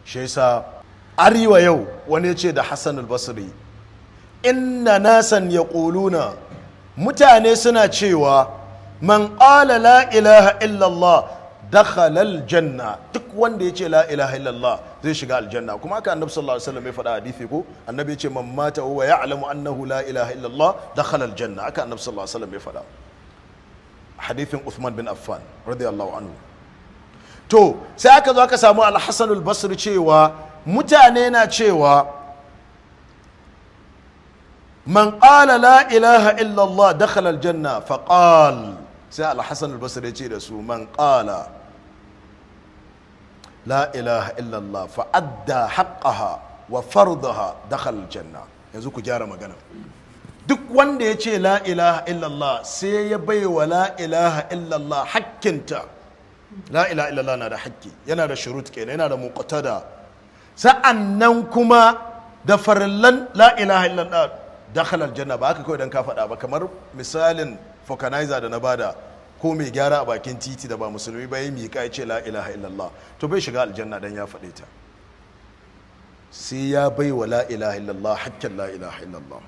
Shi yasa arewa yau wani ya ce da Hassan al-Basri, inna nasan yaquluna, mutane suna cewa, man qala la ilaha illallah dakhala aljanna, duk wanda ya ce la ilaha illallah zai shiga aljanna. Kuma haka Annabi sallallahu alaihi wasallam ya faɗa hadisi ko? Annabi ya ce, man mata huwa ya'lamu annahu la ilaha illallah dakhala aljanna. Haka Annabi sallallahu alaihi wasallam ya faɗa, hadithin Uthman bin Affan radiyallahu anhu. To sai aka zo aka samu Al-Hasan al-Basri cewa mutane na cewa man qala la ilaha illallah dakhala aljanna. Faqal, sai Al-Hasan al-Basri ya ce da su, man qala la ilaha illallah fa adda haqqaha wa fardaha dakhala aljanna. Yanzu ku gyara magana. Duk wanda ya ce la ilaha illallah, sai ya baiwa la ilaha illallah hakkinta. La ilaha illallah na da hakki, yana da shurut kenan, yana da muqtada, sa'annan kuma da farillan la ilaha illallah, dakhala aljanna. Ba haka kawai dan ka faɗa ba, kamar misalin vulcanizer da na bada, ko mai gyara a bakin titi da ba musulmi ba, ya miƙa ya ce la ilaha illallah, to bai shiga aljanna dan ya faɗe ta. Sai ya bai wa la ilaha illallah hakkin la ilaha illallah.